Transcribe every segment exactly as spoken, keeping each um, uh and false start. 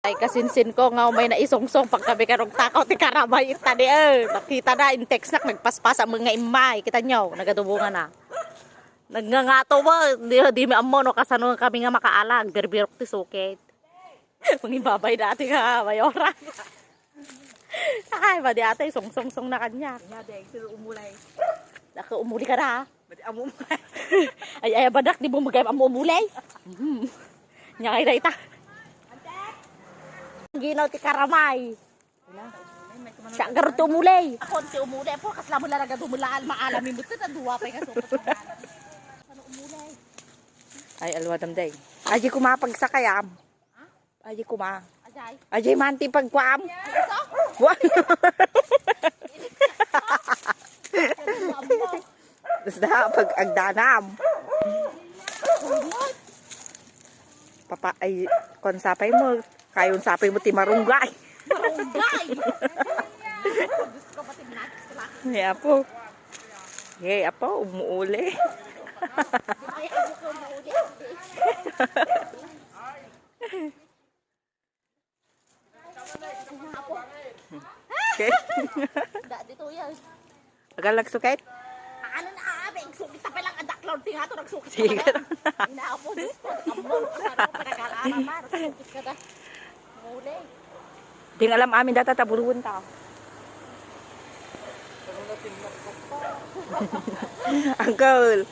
Ay, kasinsin ko nga umay naisungsong pagkabikarog takaw ti karamay itadi, eh. Nakita na, in text nak, nagpaspasa mo nga immay. Kita nyo, nagadubungan na. Nagngangato ba? Di, di mi ammo, no, kasano kami nga makaalag. Birbirok ti sukit. Mangibabay dati nga, mayora. Ay, madi ata, sungsungsong na kanya. Nya, deng, sino umulay? Ako, umuli ka na. Ba't amo mo? Ay, ay, badak, di mo magayam amo umulay. Mhm. Nya, kaya na ita. Ginaw ti karamay. Siya, garot ti umulay. Ako, ti umulay. Apo, kasla mo lang nagadumula, maalam yung buto, na duwa pa yung kasukot. Ano umulay? Ay, alwa damday. Aji ko mapagsakayam. Aji kuma. Ajay. Ajay man ti pagkuam. Ay, so? Wa. Basta pag agdanam. Papa, ay, kon sapay mo, kayon sapay mo ti marunggay. Marunggay! Diyos ko, pati nuts ko lang. Hey, apo. Hey, apo, umuuli. Ay, ako ko, umuuli. Okay. Da, dito yan. Agal nagsukit? Ano na, abe, nagsukit ta pa lang, adak, Lord, tinga to, nagsukit ta pa lang. Sige. Inaapo, Diyos ko, amon, kasano ko pinag-aalaman, nagsukit ka na. Muli. Di nga alam amin data, taburuan ta. Uncle,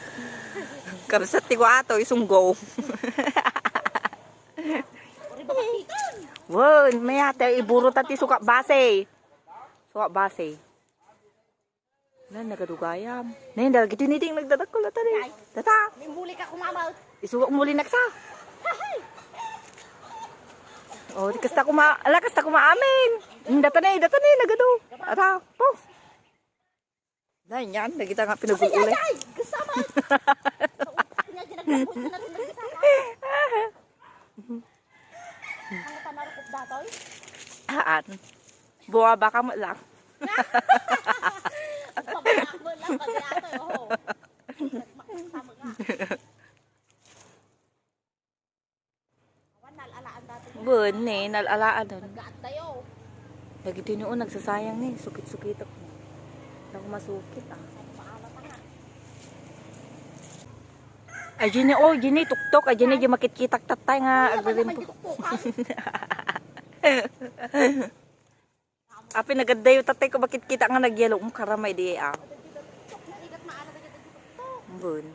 kabsat ti ko ato, isunggo. Wen, mayat, iburo ta ti suka base. Suka base. Nan, nagadugayam. Nan, dagiti ni ding nagdadakkel, ata, ni. Tata. Mimuli ka kumamaw. Isuka muli naksa. Oh, di kasta kuma, ala, kasta kuma amin. Hmm, data ni, data ni, nagadu. Ata, po. Na, yan, nagita nga pinagul-ulay. Ay, ay, ay, kasama. Sa utak niya, ginaglaboy ka na rin, nagkasama. Ang tanarukot datoy? Haan. Buwa baka mo lang. Pababa mo lang, pag-ato, oho. Makasama nga. Awan, nalalaan dati. Bun, ne, nalalaan. Nagkaat tayo. Dagiti noo, nagsasayang ni, sukit-sukitak. Naku, masukit, ah. Ano, maalat nga. Ay, Jenny, oh, Jenny, tuktok. Ay, Jenny, di makitkitak tatay nga. Ay, agririm naman, po. Di tuktokan. Api, nagaddayo tatay ko, bakit kita nga nagyalo? Ang karamay di, ah. Bun.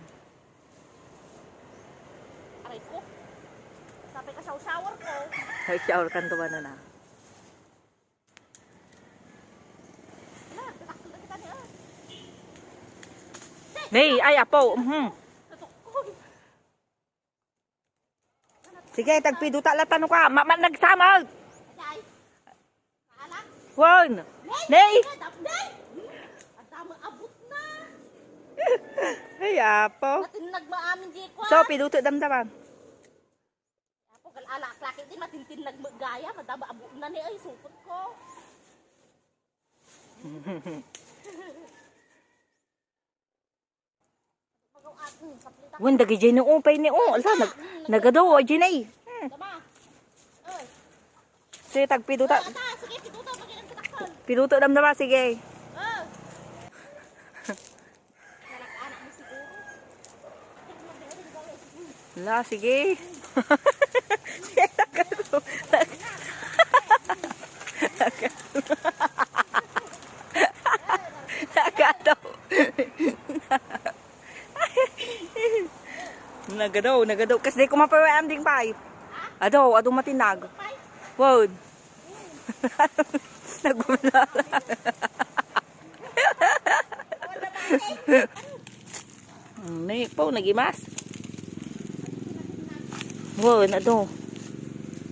Aray ko. Sapay ka shower-shower ko. Ay, shower kan tuwa na na. Ala, tatakbo na kita ni, ah. Nay, ay, apo. Mhm. Natukkol. Sige, tagpiduta la tano ka. Mama, nagsamag. Ajay. Alam? Wen. Nay! Nay! Nay! Ang dami abot na. Ay, apo. Matinnag maamin di ko, so, ah. Piduto damdaman. Apo, gal-ala, klaki di, matintinnag mo gaya, madama abot na ni, ay, supot ko. Wen, dagiti ni, oh, pay ni, oh. Ala, nag-, nagado, oh, Jenny. Hmm. Sige, tagpiduta. Piduto damdama, sige. Ala, sige. Sige, nagado. Nag-, nagado. Nagado. Nagado, nagado. Kas di ko mapaway am ding pay. Ado, ado matinag. Wow. Nagumala. Ni po, nagimas. Wow, na do.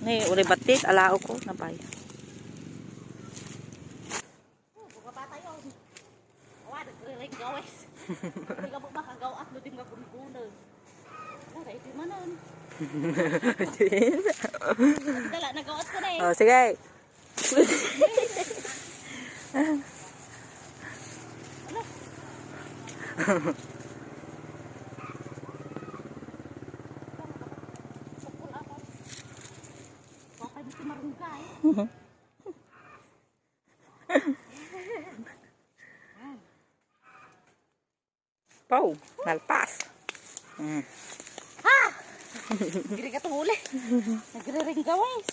Ni, uri batit, alao ko, napay. Oh, bunga pa tayo. Awa, nagre-ring gawes. Hindi ka mo makagaw at ludim nga gungunan. Aray, di manan. Dala, nagawas ko na eh. Oh, sige. Ano? Sukol ako. Wakay mo si Mar-, Pau, nalpas. Mm. Nagrigat ang huli. Nagriring gawis.